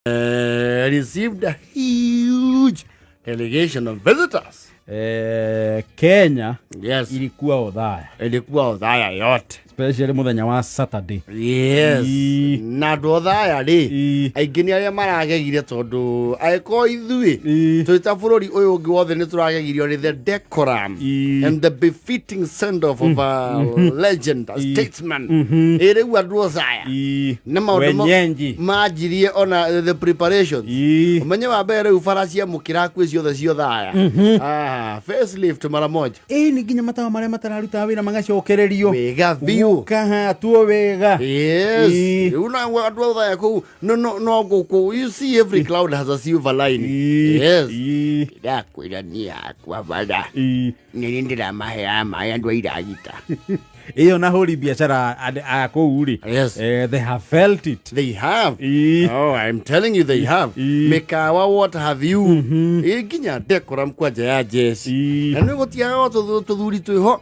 Received a huge delegation of visitors. Kenya ilikuwa Othaya. Ilikuwa Othaya yote. Especially muthenya wa Saturday. Yes. Na andũ Othaya rĩ, aingĩ nĩ arĩa maragegire tondũ angĩkorwo ithuĩ twĩ ta bũrũri ũyũ ũngĩ wothe nĩ tũragegirio nĩ the decorum and the befitting send off of a legend, a statesman. Ĩ rĩu andũ Othaya nĩ maũndũ Wenyenji. Manjirie ona the preparations. Ũmenye wa mbere rĩu bara cia mũkĩra kwĩ ciothe ciothaya, ah, facelift mara moja. Ĩ nĩ nginya matawa marĩa matararutaga wĩra magacokererio. Wega biũ. Gũkahatwo wega. Yes. Rĩu na andũ a Othaya kũu no gũkũ, you see, every cloud has a silver lining. Yes. Ndakwĩra niĩ yakwa bara nĩ ndĩramaheaga maĩ andũ a iragita. Ĩyo na hũri biacara a kũu rĩ, they have felt it. They have. Oh, I'm telling you, they have. Mĩkawa, what have you, ĩ nginya decorum kwanja ya jeci. Na nĩ gũtiagaga tũthuri twĩho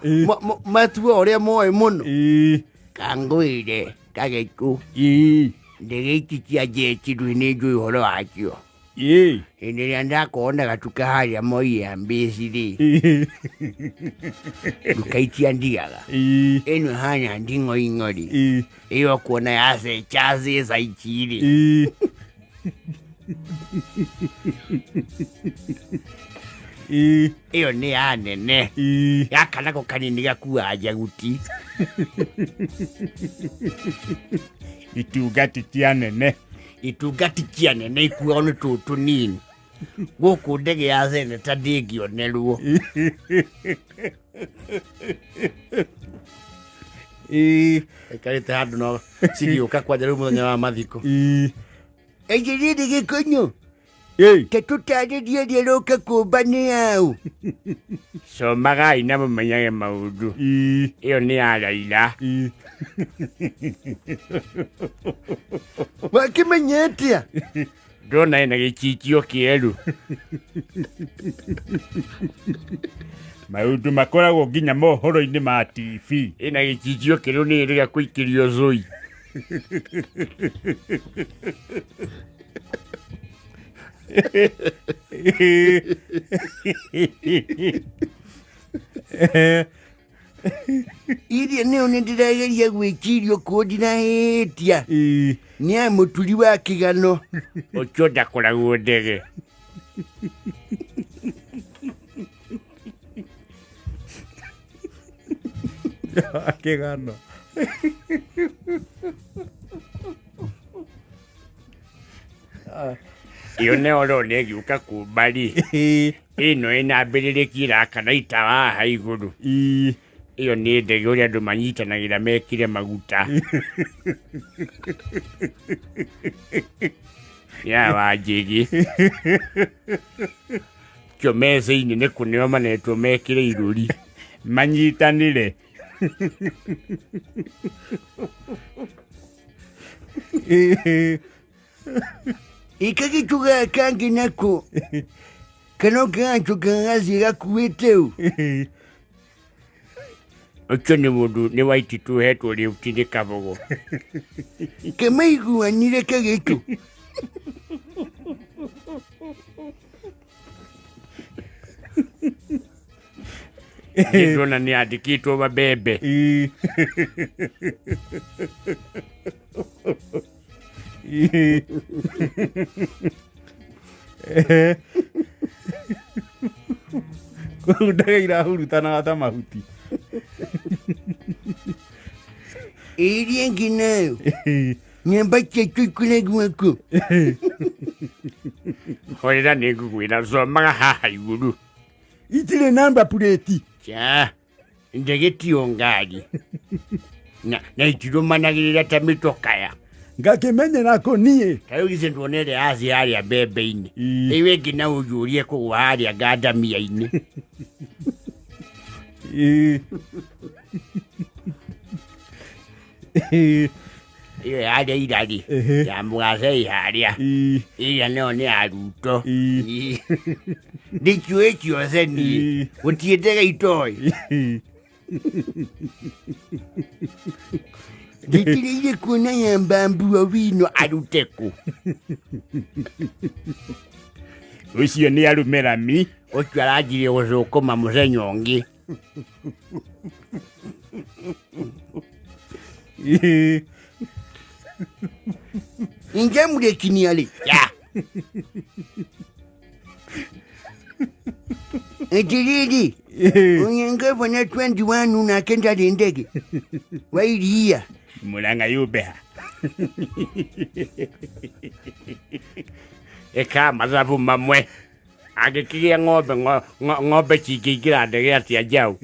matua ũrĩa moĩ mũno. Kangwĩre kagĩku, ndege ici cia jeci ndwĩ nĩ njũĩ ũhoro wakio. Hĩndĩ ĩrĩa ndakorwo na gatuka harĩa Moi ya mbĩci rĩ, nduka itia ndigaga ĩno ĩhana nding'oing'ori ĩyo kuona yacecaceca ici rĩ. Ĩyo nĩ ya nene. Gaka nako kanini gakuaga njaguti. Itungati cia nene. Itungati cia nene ikuagwo nĩ tũũ tũnini gũkũ. Ndege ya seneta ndĩngĩonerwo. Ĩkarĩte handũ no cigĩũka kwanja rĩu mũthenya wa mathiko. Ĩnjĩrĩrĩ gĩkonyo. Ke tũtarĩrie rĩrũka kũmba nĩ yaũ. Comagai na mũmenyage maũndũ. Ĩyo nĩ ya Raila. Wakĩmenya atĩa? Ndona ĩna gĩcicio kĩerũ. Maũndũ makoragwo nginya mohoro-inĩ ma TV. Ĩna gĩcicio kĩerũ nĩ ĩrĩga kũikĩrio cũi. Iria nĩyo nĩ ndĩrageria gwĩcirio kũũ ndirahĩtia. Nĩ ya mũturi wa kĩgano ũcio ndakoragwo ndege. Kĩgano. Ĩyo nĩyo ũrona ĩgĩũka kũmba rĩ, ĩno ĩna mbĩrĩrĩki ĩrakana itawa haha igũrũ. Ĩyo nĩ ndege ũrĩa andũ manyitanagĩra mekĩre maguta ya Wanjĩgĩ kĩo meza-inĩ nĩ kũneo manetwo mekĩre irũri. Manyitanĩre. Ĩkagĩtu gaka ngĩ nako kana ũkĩgacoka gathiĩ gakuĩte ũ. Ũcio nĩ mũndũ nĩ waititũ ũhetwo rĩuti nĩ kabogo kĩmaiguanire kagĩtu. Nĩ ndona nĩ andĩkĩtwo mabembe. Kũu ndege irahurutanaga ta mahuti. Ĩrĩa ĩngĩ nayo nyamba ciaku ikoragwo kũ? Horera, nĩ ngũkwĩra, comaga haha igũrũ. Itirĩ namba purĩti. Ca ndege tio ngari na itirũmanagĩrĩra ta mĩtokaya. Ngakĩmenyera kũ niĩ? Ta rĩu ici nduona ĩrĩa yaci harĩa mbembe-inĩ. Ĩyo ĩngĩ na ũnjũrie kũgwa harĩa ngandamia-inĩ. Ĩyo yarĩa irarĩ ya mũgacei harĩa. Ĩrĩa nayo nĩ ya Ruto. Ndĩciũĩ ciothe niĩ. Gũtirĩ ndege itoĩ. Ndĩtirĩire kuona ya mbambu Owino arute kũ? Ũcio nĩ arume rami. Ũcio aranjirie gũcũkũma mũthenya ũngĩ. Ingĩamũrĩkinia rĩ ya Atiriri ũnyengevana 21 nake ndarĩ ndege wa iria. Mũrang'a yumbeha. Ĩka mathabu mamwe angĩkĩgĩa ng'ombe ng'ombe cingĩingĩra ndege atĩa njaũ?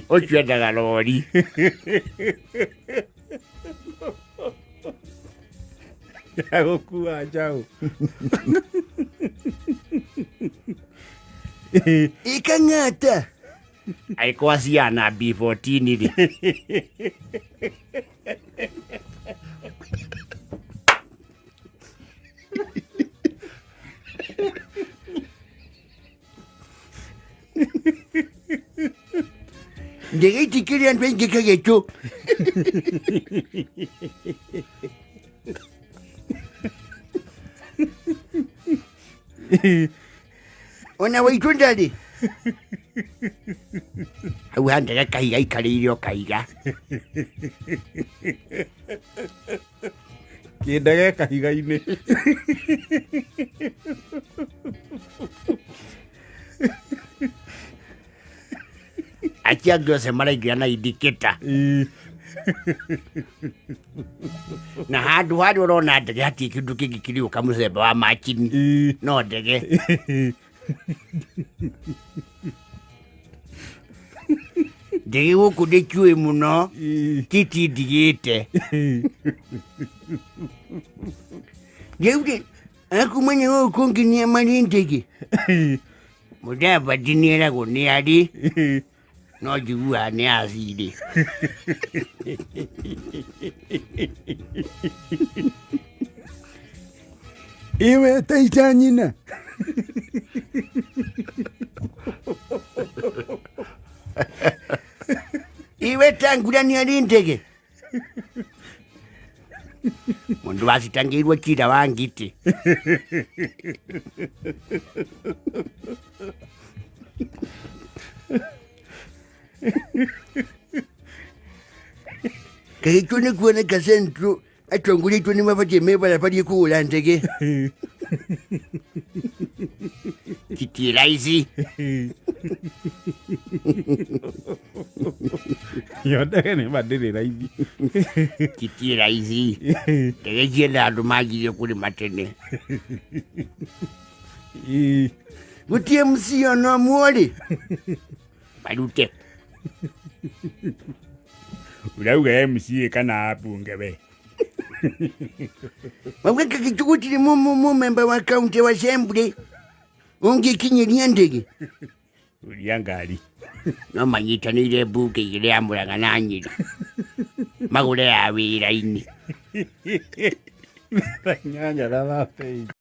Ũcio endaga rori. Ya gũkua njaũ. Ikang'ata aikwa ciana B14 rĩ. Ndege itikĩrĩ andũ aingĩ kagĩtũ. Ona waitũ ndarĩ hau handege kahiga ikarĩire o kahiga. Kĩndege kahiga-inĩ. Acio angĩ othe maraingĩra na indikĩta. Na handũ harĩa ũrona ndege hatirĩ kĩndũ kĩngĩ kĩrĩũka mũthemba wa macini no ndege. Ndege gũkũ ndĩkiũĩ mũno titi ndigĩte. Rĩu rĩ akumenya gũkũ kũngĩ nĩ marĩ ndege. Mũdavadi nĩeragwo nĩ arĩ no njiguaga nĩ acirĩ. Iwe taita nyina. Iwe tangura nĩ arĩ ndege. Mundu wacitangĩirwo cira wa ngitĩ. Kagĩtũ nĩ kuoneka Central atongoria aitũ nĩ mabatiĩ mebarabarie kũgũra ndege. Titi raici. Yo ndege nĩ ma ndĩrĩ raithi. Titi raici. Ndege cienda andũ manjirie kũrĩma tene. Gũtirĩ mũciĩ ona ũmwe rĩ. Marute. Urauga MCA kana ambunge we? Mauga kagĩtũ gũtirĩ mũmemba wa county wa assembly ũngĩkinyĩria ndege. Ũria ngari. No manyitanĩire mbunge igĩrĩ ya Murang'a na Nyĩrĩ. Magũre ya wĩra-inĩ. Nyanya na thate.